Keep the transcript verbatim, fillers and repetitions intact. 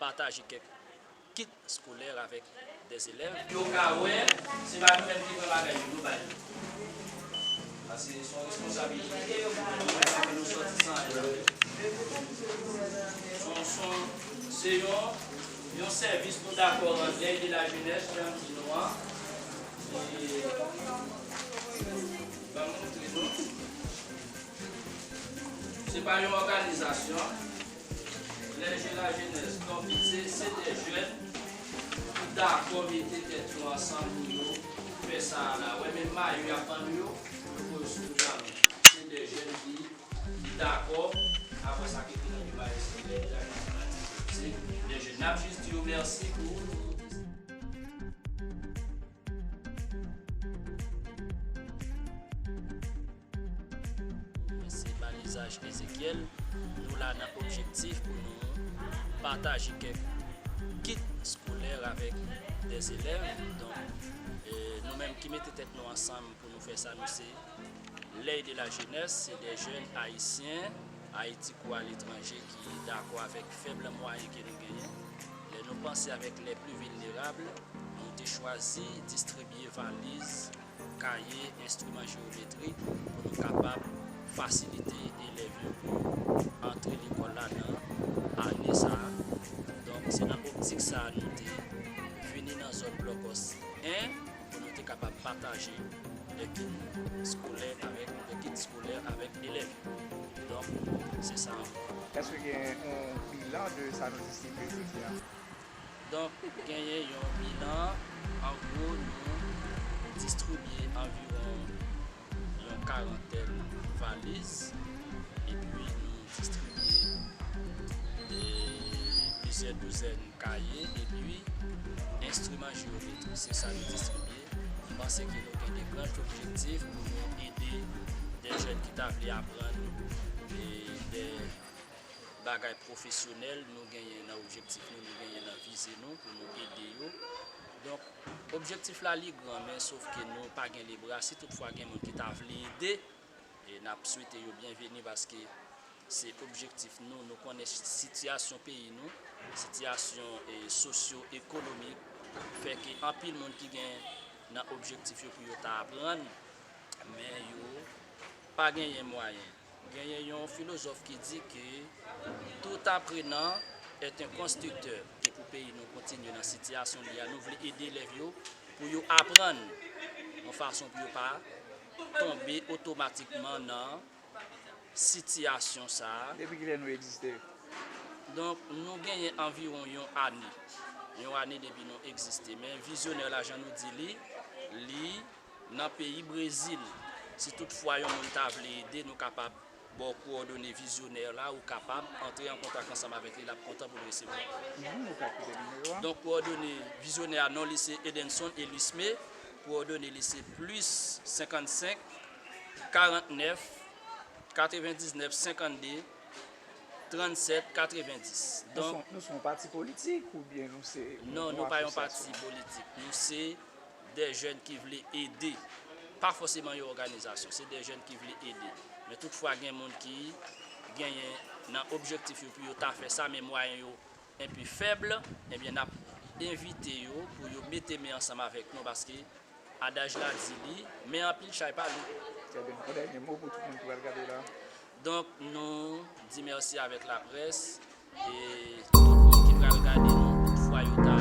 pataje kèk kit eskolè avèk dè elèv. Yo ka wè, se pa nou menm ki pran bagay yo, nou ba yo. Paske se yon responsablite pou nou, pou nou sòti san anyen. Se yon, se yon, yon sèvis nou dakò rann, Lèy de la Jenès, jan m di nou an. E, ban m montre nou. Se pa yon òganizasyon. Lèy de la Jenès, donk, se, se dè jèn ki dakò mete tèt yo ansanm pou yo fè sa a la. Wè, menm mayo y ap vann yo, yo poze sou jalon. Se dè jèn ki, ki dakò, apre sa ki te nan imaj, se lè, lè, se dè jèn. N ap jis di yo mèsi pou Mwen se Balizaj Ezekiel. Nou la nan objektif pou nou pataje kèk kit eskolè avèk dè elèv. Donk, e, nou menm ki mete tèt nou ansanm pou nou fè sa, nou se Lèy de la Jenès, se dè jèn ayisyen, Ayiti kou aletranje, ki dakò avèk fèb mwayen ke nou genyen. Lè nou panse avèk les plus vulnérables, nou te chwazi distribye valiz, kaye, enstriman jewometrik pou nou kapab fasilite elèv yo pou antre lekòl la nan ane sa a. Donk, se nan optik sa a nou te vini nan zòn Blòkòs en pou nou te kapab pataje dè kit eskolè avèk, dè kit eskolè avèk elèv yo. Donk, se sa. Èske gen yon bilan de sa nou distribye jodi a? Donk, genyen yon bilan, an gwo, nou distribye anviwon yon karantèn valiz, epi nou distribye, e, plizyè douzèn kaye, epi enstriman jewometri. Se sa nou distribye. M panse ke nou gen de gran objektif pou nou ede de jèn ki ta vle aprann, e, de bagay pwofesyonèl nou genyen nan objektif nou, nou genyen nan vize nou pou nou ede yo. Donk, objektif la li gran, men sof ke nou pa gen lebra. Si toutfwa gen moun ki ta vle ede, e n ap swete yo byenveni paske se objektif nou. Nou konnen sitiyasyon peyi nou, sitiyasyon, e, sosyo-ekonomik, fè ke anpil moun ki gen nan objektif yo pou yo ta aprann, men yo pa genyen mwayen. Genyen yon filozòf ki di ke tout apprenant est un constructeur. E pou peyi nou kontinye nan sitiyasyon li a, nou vle ede elèv yo pou yo aprann yon fason pou yo pa tonbe otomatikman nan sitiyasyon sa a. Depi kilè nou egziste? Donk, nou genyen anviwon yon ane. Yon ane depi nou egziste. Men vizyonè la, jan nou di li, li nan peyi Brezil. Si toutfwa yon moun ta vle ede, nou kapab ba w kowòdone vizyonè la, ou kapab antre an kontak ansanm avèk li, l ap kontan pou l resevwa w. Mhm, ou ka kite nimewo a. Donk, kowòdone vizyonè a, non li se Edenson Elisme, kowòdone li se plis senkannsenk, karantnèf, katrevendiznèf, senkannde, trannsèt, katrevendis. Nou se yon, nou se yon pati politik oubyen nou se yon, non, nou pa yon pati politik. Nou se de jèn ki vle ede. Pa fòseman yon òganizasyon, se de jèn ki vle ede. Men toutfwa gen moun ki genyen nan objektif yo pou yo ta fè sa, men mwayen yo enpe fèb, ebyen n ap envite yo pou yo mete men ansanm avèk nou, paske adaj la di li, men anpil chay pa lou. Trè byen. Yon dènye mo pou tout moun ki pral gade la. Donk, nou di mèsi avèk laprès, e tout moun ki pral gade nou, toutfwa yo ta